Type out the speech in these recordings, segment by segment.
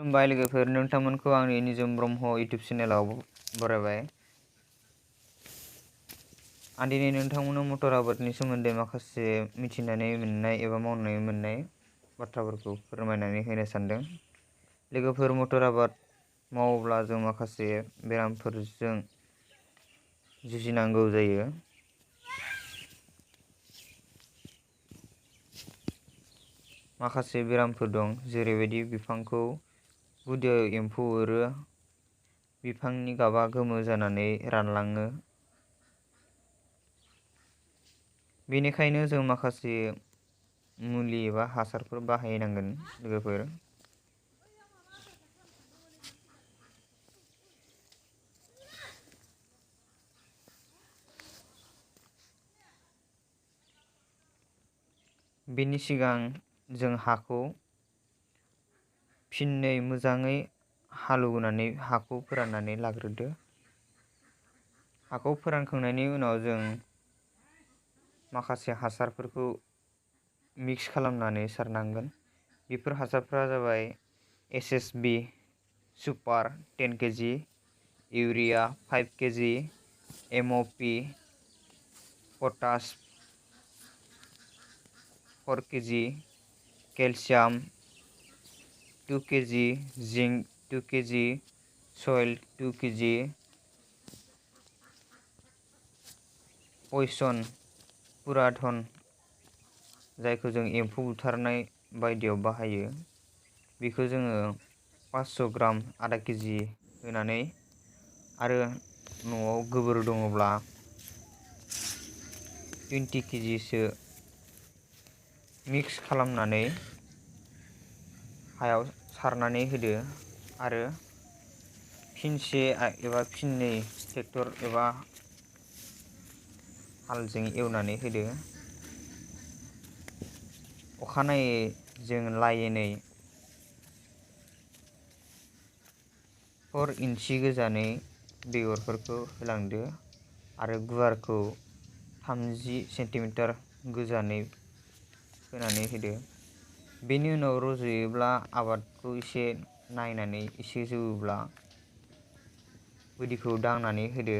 खुलुमबाय लोगोफोर, नोंथांमोनखौ आंनि निजोम ब्रह्म इउटुब चेनेलाव बरायबाय। आं दिनै नोंथांमोननो मटर आबादनि सोमोन्दै माखासे मिथिनानै मोननाय एबा मावनानै मोननाय बाथ्राफोरखौ फोरमायनानै होनो सानदों। लोगोफोर, मटर आबाद मावोब्ला जों माखासे बेरामफोरजों जुजिनांगौ जायो। माखासे बेरामफोर दं, जेरैबायदि बिफांखौ गुदियाव एम्फौ अरो, बिफांनि गाबा गोमो जानानै रानलाङो। बेनिखायनो जों माखासे मुलि एबा हासारफोर बाहायनांगोन लोगोफोर। बेनि सिगां जों हाखौ फिननै मोजाङै हालेवनानै हाखौ फोराननानै लाग्रोदो। हाखौ फोरानखांनायनि उनाव जों माखासे हासारफोरखौ मिक्स खालामनानै सारनांगोन। बेफोर हासारफोरा जाबाय SSB super 10 kg, urea 5 kg, MOP potash 4 kg, calcium 2 kg, zinc 2 kg, सयल 2 kg, पयसन पुराधन जायखौ जों एम्फौ बुथारनाय बायदियाव बाहायो, बेखौ जोङो 500 ग्राम आधा केजि होनानै, आरो न'आव गोबोर दङब्ला 20 kgसो मिक्स खालामनानै हायाव सारनानै होदो। आरो फिनसे एबा फिननै ट्रेक्टर एबा हालजों एवनानै होदो। अखानायै जों लाइनै 4 इन्सि गोजानै बेगरफोरखौ होलांदो आरो गुवारखौ 30 सेन्टिमिटार गोजानै होनानै होदो। बेनि उनाव रज'योब्ला आबादखौ एसे नायनानै एसे जौवोब्ला गुदिखौ दांनानै होदो।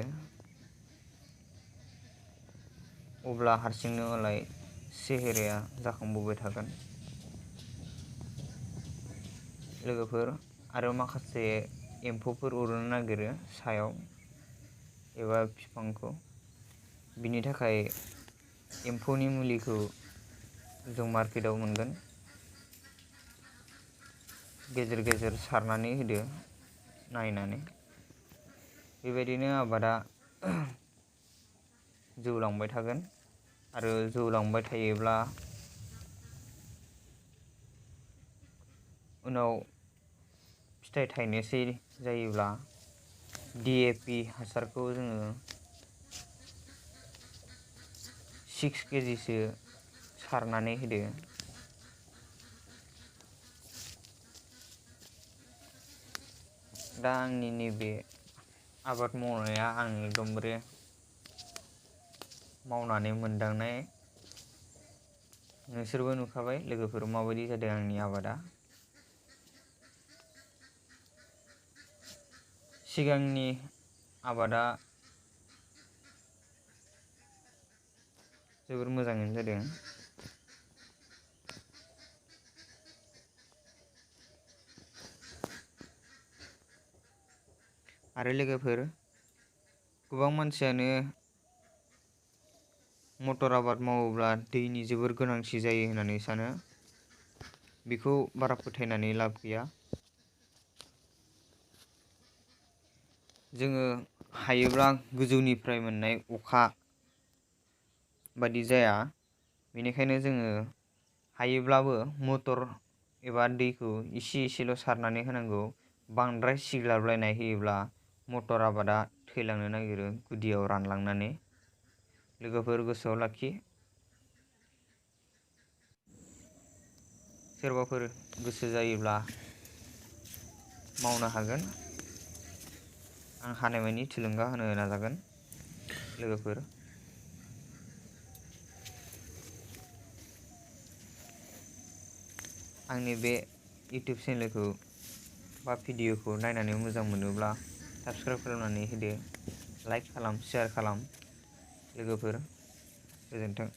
अब्ला हारसिंनो मालाय सेहेराया जाखांबोबाय थागोन। लोगोफोर, आरो माखासे एम्फौफोर अरनो नागिरो सायाव एबा बिफांखौ, बिनि थाखाय एम्फौनि मुलिखौ जों मार्केटाव मोनगोन। गेजेर गेजेर सारनानै होदो नायनानै। बेबायदिनो आबादा जौलांबाय थागोन, आरो जौलांबाय थायोब्ला उनाव फिथाइ थाइनोसै जायोब्ला DAP हासारखौ जोङो 6 kgसो सारनानै होदो। दा आंनि नैबे आबाद मावनाया आं एकदमबारे मावनानै मोनदांनाय। नोंसोरबो नुखाबाय लोगोफोर, माबायदि जादों आंनि आबादा। सिगांनि आबादा जोबोर मोजाङैनो जादों। आरो लोगोफोर, गोबां मानसियानो मटर आबाद मावोब्ला दैनि जोबोर गोनांथि जायो होननानै सानो। बेखौ बारा फोथायनानै लाब गैया। जोङो हायोब्ला गोजौनिफ्राय मोननाय अखा बादि जाया, बेनिखायनो जोङो हायोब्लाबो मटर एबा दैखौ एसे एसेल' सारनानै होनांगौ। बांद्राय सिग्लाबलायनाय होयोब्ला मटर आबादा थैलांनो नागिरो गुदियाव रानलांनानै। लोगोफोर, गोसोआव लाखि। सोरबाफोर गोसो जायोब्ला मावनो हागोन। आं हानायमानि थुलुंगा होनो नाजागोन लोगोफोर। आंनि बे इउटुब चेनेलखौ बा भिडिअखौ नायनानै मोजां मोनोब्ला साबस्क्राइब खालामनानै होदो, लाइक खालाम, शेयार खालाम लोगोफोर। गोजोन्थों।